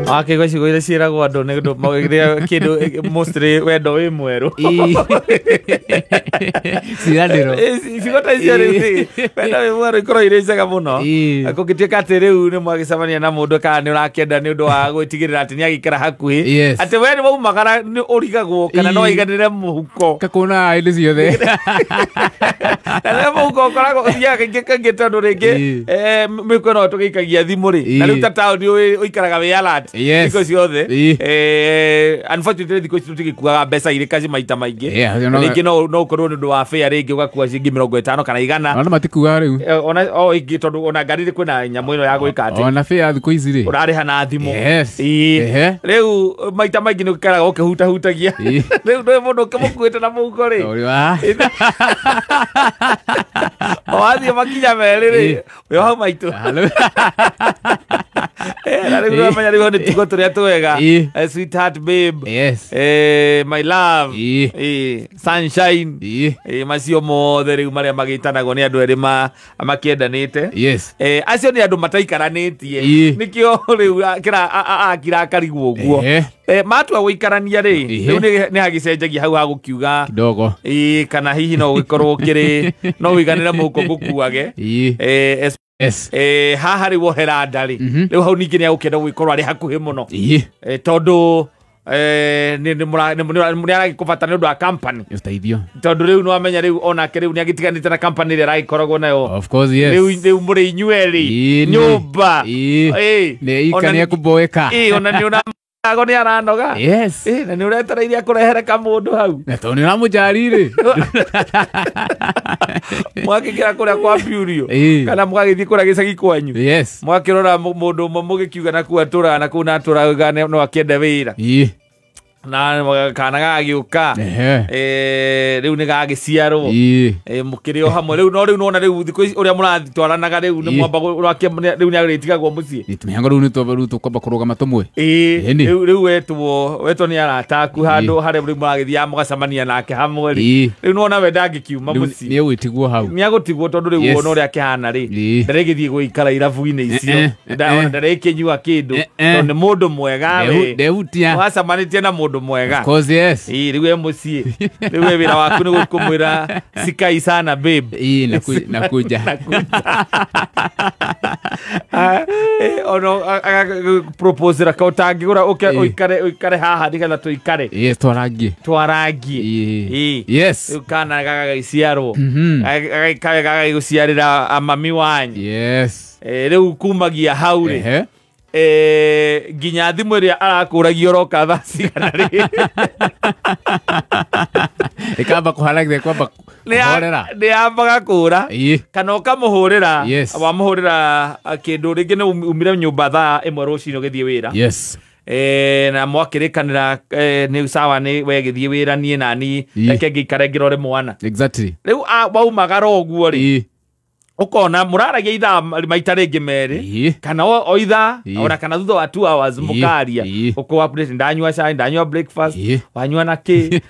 Akĩgwa ciugo iria ciĩragwo andũ nĩ ũndũ kĩndũ mostly wendo wĩ mwerũ. Ciranĩro. Ciugo ta icio rĩu wendo wĩ mwerũ ikorwo irĩ njega mũno. Kũngĩtuĩka atĩ rĩu nĩ mwagĩcemania na mũndũ kana nĩ ũrakĩenda nĩ ũndũ wa gwĩtigĩrĩra atĩ nĩ agĩikara hakuhĩ. Yes. Atĩ we nĩ waumagara nĩ ũrigagwo kana no aiganĩre mũhuko. Kakuna hĩndĩ ciothe. Na rĩrĩa mũhuko ũkoragwo ũthiaga kaingĩ kaingĩ tondũ rĩngĩ mĩhuko ĩno tũgĩikagia thimũ rĩ. Na rĩu ta taũni ũikaraga wĩ alert. Yes. Thikũ ciothe. Unfortunately thikũ ici tũtigĩkuaga mbeca irĩ kaci maita maingĩ. Rĩngĩ no ũkorwo nĩ ũndũ wa fare rĩngĩ ũgakua ciringi 50 kana 100. Ona matikuaga rĩu. Ona o ingĩ tondũ ona ngari rĩ kwĩna nyamũ ĩno ya gwĩka atĩ. Ona fare thikũ ici rĩ. Ũrarĩha na thimũ. Yes. Rĩu maita maingĩ nĩ ũikaraga ũkĩhutahutagia. Rĩu ndũĩ mũndũ ũkĩmũkuĩte na mũhuko rĩ. O wathiĩ makinya merĩ rĩ. Wĩ hau maitũ. Na rĩu ũramenya rĩu nĩ tugo tũrĩa twega. Sweetheart babe. Yes. My love. Sunshine. Macio mothe rĩu marĩa magĩtanagwo nĩ andũ erĩ makĩendanĩte. Yes. Acio nĩ andũ mataikaranĩtie. Nĩkĩo rĩu akira akarigwo ũguo. Matua gũikarania rĩ, rĩu nĩ hagĩcenjagia hau hagũkiuga kidogo. Kana hihi no ũgĩkorwo ũkĩrĩ no ũiganĩre mũhuko ngũkuage. Yes. Haha rĩu wohera nda rĩ, rĩu hau ningĩ nĩ agũkĩenda gũgĩkorwo arĩ hakuhĩ mũno. Tondũ nĩ aragĩkũbata nĩ ũndũ wa company. Ũteithio. Tondũ rĩu nĩ wamenya rĩu onake rĩu nĩ agĩtiganĩte na company ĩrĩa aragĩkoragwo nayo. Of course, yes. Rĩu mũrĩ inyuerĩ nyũmba. Nĩ ika nĩ ekũboeka. Ona nĩ ũra ago nĩ aranoga. Yes. Na nĩ ũretereire akũrehere kamũndũ hau. Na tondũ nĩ ũramũjari rĩ. Mwakĩingĩra kũrĩa kwa Purio kana mũgagĩthiĩ kũrĩa gĩcagi kwanyu. Yes. Mwakĩrora mũndũ ũmwe mũgĩkiuga na kuu atũraga na kuu na atũraga no akĩende wĩra. Na kana gagĩũka. Rĩu nĩ gagĩciarwo. Mũkĩrĩ o hamwe rĩu no rĩu nona rĩu thikũ ici ũrĩa mũratwaranaga rĩu nĩ mwamba rĩu nĩ agĩtigagwo mũciĩ. Mĩhango rĩu nĩ rĩu tũkwamba kũrũgama tũmwe. Rĩu wetwo nĩ arata aku handũ harĩa rĩu mũragĩthiaga mũgacemania nake hamwe rĩ. Rĩu nĩwona we ndangĩkiuma mũciĩ. Nĩ egwĩtigwo hau. Nĩ agũtigwo tondũ rĩu wona ũrĩa akĩhana rĩ. Ndarĩgĩthiĩ gũikara irabu-inĩ icio. Ndarĩkĩnyua kĩndũ tondũ nĩ mũndũ mwega we. Ndehutia. Wacemanĩtie na mũndũ mwega. Of course, yes. Rĩu e mũciĩ. Rĩu we wĩra waku nĩ gũkũmwĩra sikai sana babe. Nakuja. Ono agaproposera ka ũtangĩgũra ũke ũikare haha nĩgetha tũikare. Yes, twarangie. Twarangie. Yes. Rĩu kana gagagĩciarwo. Gagĩkawe gagagĩgũciarĩra mami wanyu. Yes. Rĩu kumagia hau rĩ. Nginya thimũ ĩrĩa arakũragia ũroka thaa cigana rĩ. Ĩkamba kũharagia kwamba kũhorera. Nĩ yambaga kũra. Kana ũkamũhũrĩra. Wamũhũrĩra kĩndũ rĩngĩ nĩ umire nyũmba thaa 1 rũcinĩ ũgĩthiĩ wĩra. Yes. Na mwakĩrĩkanĩra nĩ sawa nĩ we gĩthiĩ wĩra niĩ na niĩ reke ngĩikare ngĩrore mwana. Exactly. Rĩu waumagara ũguo rĩ. Ũkona mũraragia ithaa maita rĩngĩ merĩ kana o ithaa ona kana thutha wa 2 hours mũkaria ũkũ update ndanyua cai ndanyua breakfast wanyua na kĩ.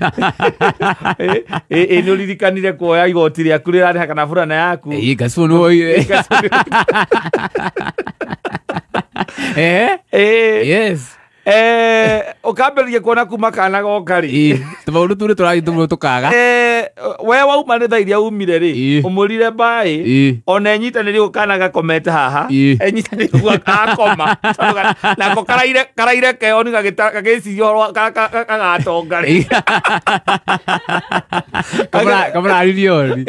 Nĩ ũririkanire kuoya igoti rĩaku rĩrarĩha kana burana yaku. Gacibũ nĩ woire. Yes. Ũkambĩrĩria kuona kuma kana goka rĩ. Tũmaũndũ tũrĩ tũrathiĩ tũmwe tũkaga. We wauma nĩ thaa iria umire rĩ ũmũrire mbaĩ ona enyitanĩrie kana gakomete haha enyitanĩrie ũguo akoma nako karaire keoni gagĩciria ũhoro gagatonga rĩ. Kamũraririe oni.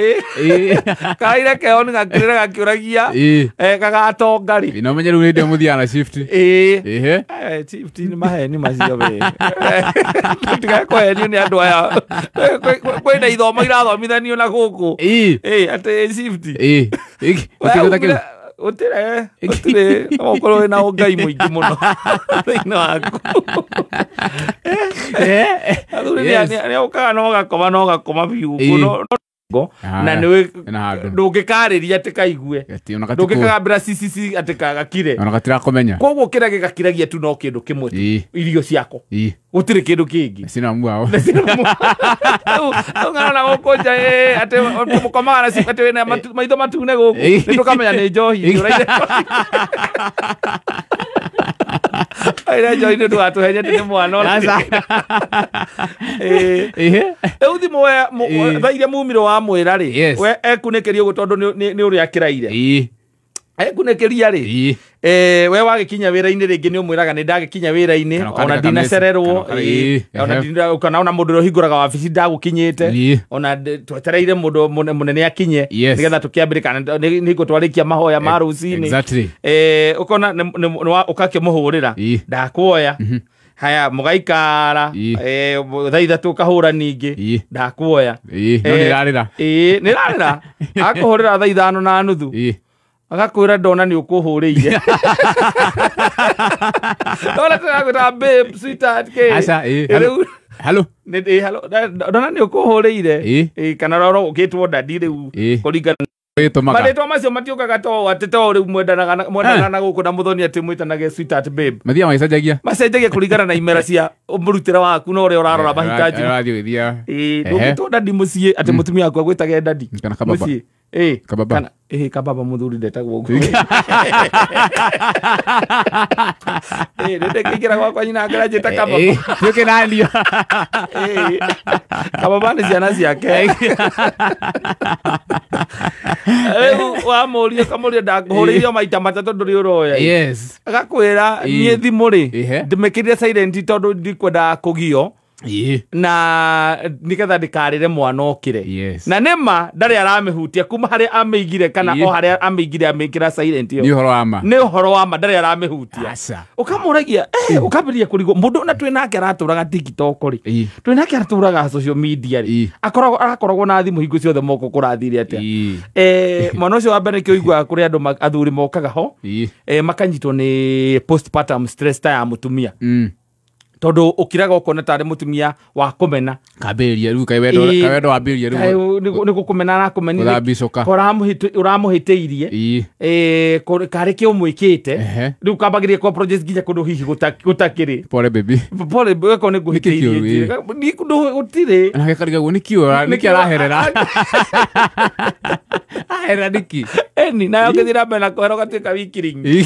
Karaire keoni gakĩrĩra gakĩũragia gagatonga rĩ. Na ũmenye rĩu nĩ hĩndĩ ĩyo mũthiaga na shift. Shift nĩ maheni macio we. Tũtigakũhenio nĩ andũ aya. Kwĩna ithomo irathomithanio na gũkũ. Atĩ shift. Gũtirĩ no ũkorwo wĩna ũngai mũingĩ mũno thĩinĩ waku. Athuri nĩ ũkaga no ũgakoma no ũgakoma biũ na nĩ ndũngĩkarĩria atĩ kaigue ndũngĩkagambĩra CCC atĩ kagakire ona gatirakomenya. Koguo kĩrĩa gĩgakiragia tu no kĩndũ kĩmwe tu irio ciako gũtirĩ kĩndũ kĩngĩ. Cina muao. Ũngana gũkũ nja atĩ mũkomaga na atĩ wĩna maitho matune gũkũ nĩ tũkamenya nĩ njohi ũraire. Aira njohi nĩ ũndũ wa tũhenye nĩ mwana Aca. Ĩĩ. Rĩu thimũ we thaa iria mumiro wa mwĩra rĩ, Yes. we ekunĩkĩria ũguo tondũ nĩ ũrĩa akĩraire. Ĩĩ. Ekunĩkĩria rĩ, Ĩĩ. We wagĩkinya wĩra-inĩ rĩngĩ nĩ ũmwĩraga nĩ ndagĩkinya wĩra-inĩ, Kana ona ũkandĩka ndinacererwo, kamesa, ĩĩ, ĩĩ, ona ehe. kana ona mũndũ ũrĩa ũhingũraga wabici ndagũkinyĩte, Ĩĩ. ona twetereire mũndũ mũnene akinye Yes. nĩgetha tũkĩambĩrĩria kana nĩguo twarĩkia mahoya ma rũcinĩ. Exactly. Ũkona ũkakĩmũhũrĩra Ĩĩ. ndakuoya, haya mũgaikara, Ĩĩ. Thaa ithatũ ũkahũra ningĩ Ĩĩ. ndakuoya. Ĩĩ, no nĩrarĩra. Ĩĩ, nĩrarĩra. Akũhũrĩra thaa 5:30. Ĩĩ. Agakwĩra ndona nĩ ũkũhũrĩire. Ndona tũragwĩta babe, sweetheart, kĩ. Aca, ĩĩ. Rĩu Hello. ĩĩ, hello. Ndona nĩ ũkũhũrĩire. Ĩĩ. Ĩĩ, kana rora ũkĩtwo dadi rĩu Ĩĩ. kũringana Ĩtũmaga. marĩtwa macio matiũkaga to atĩ to rĩu mwendanaga na gũkũ na mũthoni atĩ mwĩtanage sweetheart babe. Mathiaga magĩcenjagia. Macenjagia kũringana na imera cia mũrutĩre waku na ũrĩa ũrarora mahitaji. Ũrathiĩ ũgĩthiaga. Ĩĩ, Ehe. ndũngĩtwo dadi mũciĩ atĩ mũtumia waku agwĩtage dadi. Kana kababa. Mũciĩ. Ĩĩ. Kababa. Kana ĩĩ, kababa mũthuri ndetagwo ũguo. Ĩĩ, nĩ ndĩkĩingĩra gwakwa nyina ngaranjĩta kababa. Ĩĩ, ti ũkĩnanio. Ĩĩ. Kababa nĩ ciana ciake. Rĩu wamũria ũkamũria ndakũhũrĩire o maita matatũ ndũrĩ ũroya. Yes. Agakwĩra Ĩĩ. niĩ thimũ rĩ, Ĩhe. ndĩmĩkĩrire silent tondũ ndikwendaga kũgio Ĩĩ. na nigetha ndikarĩre mwana okĩre. Yes. Na nĩma ndarĩ aramĩhutia kuma harĩa amĩigire kana Ĩĩ. o harĩa amĩigire amĩkĩra silent Nĩ ĩyo. ũhoro wa ma. Nĩ ũhoro wa ma ndarĩ aramĩhutia. Aca. Ũkamũragia ũkambĩrĩria kũrigwo mũndũ ona twĩ nake aratũraga TikTok rĩ, Ĩĩ. twĩ nake aratũraga social media rĩ, Ĩĩ. arakoragwo na thimũ hingo ciothe moko kũrathire atĩa. Ĩĩ. Mwana ũcio wa mbere nĩkĩo ũiguaga kũrĩ andũ athuri mokaga ho, Ĩĩ. Makanyitwo nĩ postpartum stress ta ya mũtumia, tondũ ũkiraga ũkona tarĩ mũtumia wa kũmena. Kambĩrĩria rĩu kaĩ wendo Ĩĩ. kaĩ wendo wambĩrĩria Kaĩ rĩu. nĩ gũkũmena arakũmenire. Gũthambicũka. Ũramũhĩtĩirie. Ĩĩ. Karĩ kĩ ũmwĩkĩte. Ehe. Rĩu kambagĩria kwa project nginya kũndũ hihi gũtakĩrĩ. Pole baby. Pole weko nĩ Nĩkĩ kĩũru, ngũhĩtĩirie. Gũtirĩ. Nake karigagwo nĩkĩ nĩkĩ araherera. Aherera nĩkĩ? Eni nayo ũngĩthiĩ na mbere na kũhera ũgatuĩka wikiring. Ĩĩ.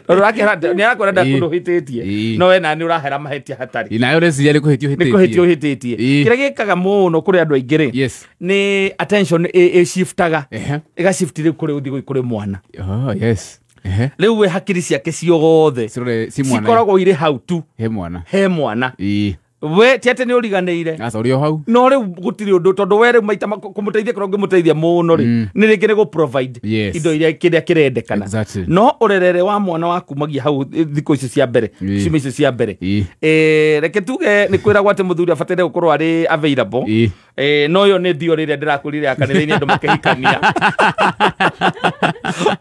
Tondũ ũrakĩhera nĩ arakwĩra Ĩĩ. ndakũndũ ũhĩtĩtie. Ĩĩ. No we na nĩ ũrahera mahĩtia hatarĩ. Ĩĩ, nawe ũreciria nĩ kũhĩtia Nĩ kũhĩtia ũhĩtĩtie. ũhĩtĩtie. Ĩĩ. Kĩrĩa gĩkaga mũno kũrĩ andũ aingĩ rĩ, Yes. nĩ attention ĩshiftaga. Ehe. Ĩgashift rĩu kũrĩ ũthiĩ kũrĩ mwana. Oh, yes. Ehe. Rĩu we hakiri ciake ciothe Cirore ci mwana. cikoragwo irĩ hau tu He mwana. he mwana. Ĩĩ. We ti atĩ nĩ ũriganĩire. Aca ũrĩ o hau. No rĩu gũtirĩ ũndũ tondũ we rĩu maita kũmũteithia kũrĩa ũngĩmũteithia mũno rĩ, nĩ rĩngĩ nĩ gũ provide Yes. indo iria kĩrĩa kĩrendekana. Exactly. No ũrerere wa mwana wa kumagia hau thikũ icio cia mbere, Ĩĩ. ciumia icio cia mbere. Ĩĩ. Reke tuge nĩ kwĩragwo atĩ mũthuri abataire gũkorwo arĩ available. Ĩĩ. No ĩyo nĩ theory ĩrĩa ndĩrakũrire ya kanitha-inĩ andũ makĩhikania.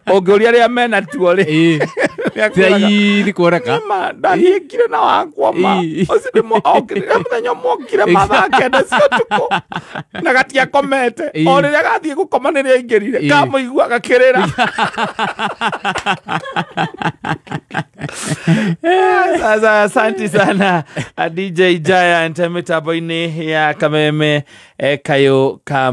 Ũngĩũria arĩa mena tuo rĩ, Ĩĩ. nĩakwĩraga, Ti kuoneka. Ma, ndahiĩkire na wakwa ma. Ĩĩ. Ũcio nĩ okire mũthenya ũmwe okire mathaa 9 cia ũtukũ na gatiakomete. Ĩĩ. O rĩrĩa gathiĩ gũkoma nĩrĩo aingĩrire, Ĩĩ. kamũigua gakĩrĩra. Sasa asante sana DJ Giant mitambo-inĩ ya Kameme, Kayũ ka